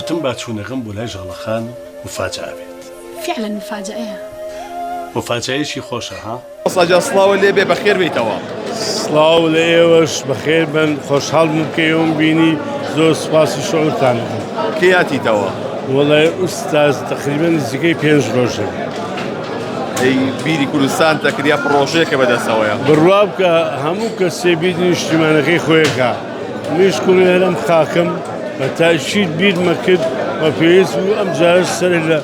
وتم با چوونەکەم بۆ لای ژاڵەخان موفاجەئە بێت. فیعلەن موفاجەئەیە. موفاجەئەیەکی خۆشە ها؟ مامۆستا گیان سڵاوت لێ بێ بەخێر بێیتەوە. سڵاو لە ئێوەش بەخێر بن خۆشحاڵ بووم کە ئێوەم بینی زۆر سوپاسی شعورتان ئەکەم. کەی هاتیتەوە؟ وەڵای ئوستاز تەقریبەن نزیکەی پێنج ڕۆژە. ئەی بیری کوردستان دەکرد یا پڕۆژەیەکە بەدەستەوەیە؟ بڕوا بکە هەموو کەسێ بیری نیشتیمانەکەی خۆیەکا منیش کوڕی هەر ئەم خاکەم بە تاکید بیرمە کرد و پێویست بوو ئەم جارەش سەرێ لە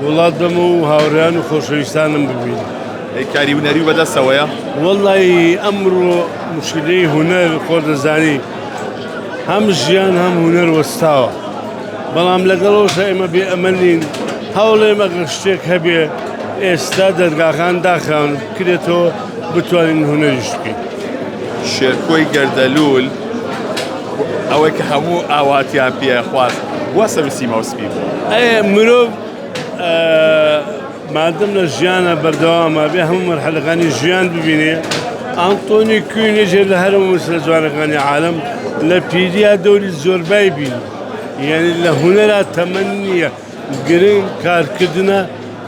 وڵات بم و هاوڕێیان و خۆشەویستانم ببینم. ئەی کاری هونەری بەدەستەوەیە؟ وەڵی ئەمڕۆ مشکلەی هونەر خۆ دەزانی هەم ژیان هەم هونەر وەستاوە بەڵام لەگەڵەوەشا ئێمە بێ ئەمەل نین هەوڵێم ئەگەر شتێک هەبێ ئێستا دەرگاکان داخراون بکرێتەوە بتوانین هونەریش بکەین. شێرکۆی گەردەلوول ئەوەی کە هەموو ئاواتیان پێ خواست بووە سەر و سیما و سپی بوو. ئەێ مرۆڤ مادەم لە ژیانە بەردەوامە بێ هەموو مەرحەلەکانی ژیان ببینێ ئەنتۆنی کوین یەکێک لە هەرە ممەسلە جوانەکانی عالەم لە پیریا دەوری زۆربای بینی یعنی لە هونەرا تەمەن نییە گرنگ کارکردنە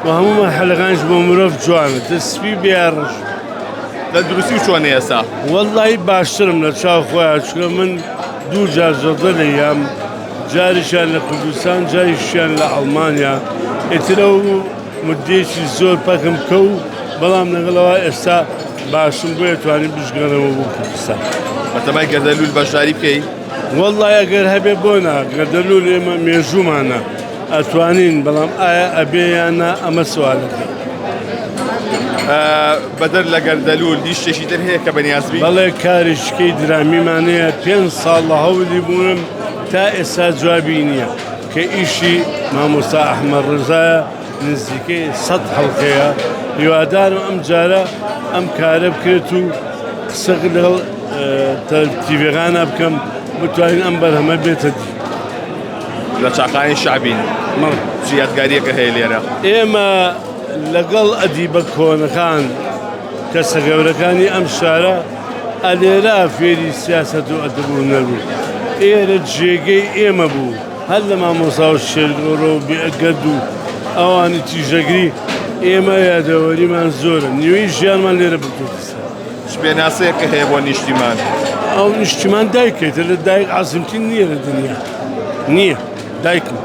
و هەموو مەرحەلەکانیش بۆ مرۆڤ جوانە دە سپی بێ یا ڕەش. تەندروستی و چۆنە ئێستا؟ وەڵڵاهی باشترم لە چاو خۆیان چونکە من دوو جار زەدە لێیام جارێکیان لە کوردستان جاریشیان لە ئەڵمانیا ئیتر ئەو مدەیەکی زۆر پەکم کەو بەڵام لەگەڵەوە ئێستا باشم بۆیە توانیم بشگەڕێمەوە بۆ کوردستان. بەتەمای گەردەلوول بەشداری بکەی؟ وەڵڵای ئەگەر هەبێ بۆ نا گەردەلوول ئێمە مێژوومانە ئەتوانین بەڵام ئایا ئەبێ یان نا ئەمە سوالەکە. بەدەر لە گەردەلوول هیچ شتێکی تر هەیە کە بەنیازبی؟ بەڵێ کاریشکەی درامیمان هەیە پێنج ساڵ لە هەولی بوونم تا ئێستا جوابی نییە کە ئیشی مامۆستا ئەحمەد ڕزایە نزیکەی سەد حەڵقەیە هیوادارم ئەم جارە ئەم کارە بکرێت و قسە لەگەڵ تیڤەکانە بکەم بتوانین ئەم بەرهەمە بێتە دی. لە چاخانی شەعبین چ یادگاریەکە هەیە لێرە؟ ئێمە لەگەڵ ئەدیبە کۆنەکان کەسە گەورەکانی ئەم شارە ئەلێرا فێری سیاسەت و ئەدەب و هونەر بوو ئێرە جێگەی ئێمە بوو هەر لە مامۆسا و شێرگۆڕە و بێگەرد و ئەوانی تیژەگری ئێمە یادەوەریمان زۆرە نیوەی ژیانمان لێرە بردووەتە سەر. چ پێناسەیەکە هەیە بۆ نیشتیمان؟ ئەو نیشتیمان دایکێتە لە دایک عەزیمتر نییە لە دنیا نییە دایکم.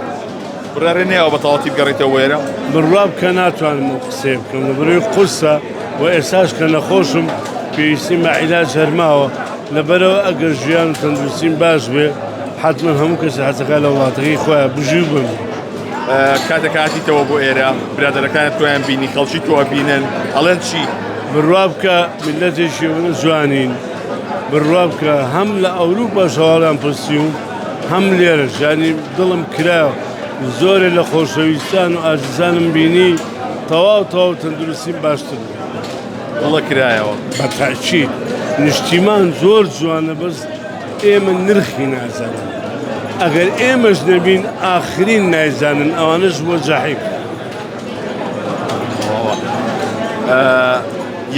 بڕیارێ نەیاوە بە تەواوەتی بگەڕێیتەوە بۆ ئێرە؟ بڕوا بکە ناتوانم ئەو قسەیە بکەم لەبەرئەوەی قورسە و ئێستاش کە نەخۆشم پێویستیم بە عیلاج هەرماوە لەبەرئەوە ئەگەر ژیان و تەندروستیم باش بێ حەتمەن هەموو کەسێ حەزەکا لە وڵاتەکەی خۆیان بژی و بمرێ. کاتێک هاتیتەوە بۆ ئێرە برادەرەکانت تۆیان بینی خەڵکی تۆ ئەبینن ئەڵێن چی؟ بڕوا بکە میللەتێکی ئەوەنە جوانین بڕوا بکە هەم لە ئەوروپاش هەواڵیان پرسیوم هەم لێرەش یانی دڵم کرایەوە زۆرێ لە خۆشەویستان و ئازیزانم بینی تەواو تەواو تەندروستیم باشتر بوو. دڵە کرایەوە. بە تاکید نیشتیمان زۆر جوانە بەس ئێمە نرخی نازانین ئەگەر ئێمەش نەبین ئاخرین نایزانن ئەوانەش بۆ جەحیم.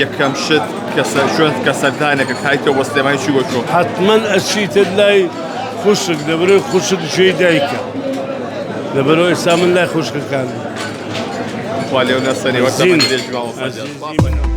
یەکەم شت کە شوێن کە سەردانێکە هایتەوە بۆ سلێمانی چی بۆ چۆ؟ حەتمەن ئەچیتە لای خوشک لەبەرەوەی خوشک جێی دایکە لەبەرەوە ئێستا من لای خوشکەکانم. خوا لێو نەسەنێ وەک زین. تەمەن درێژ بی مامۆستا گیان. ئەزیزی منە.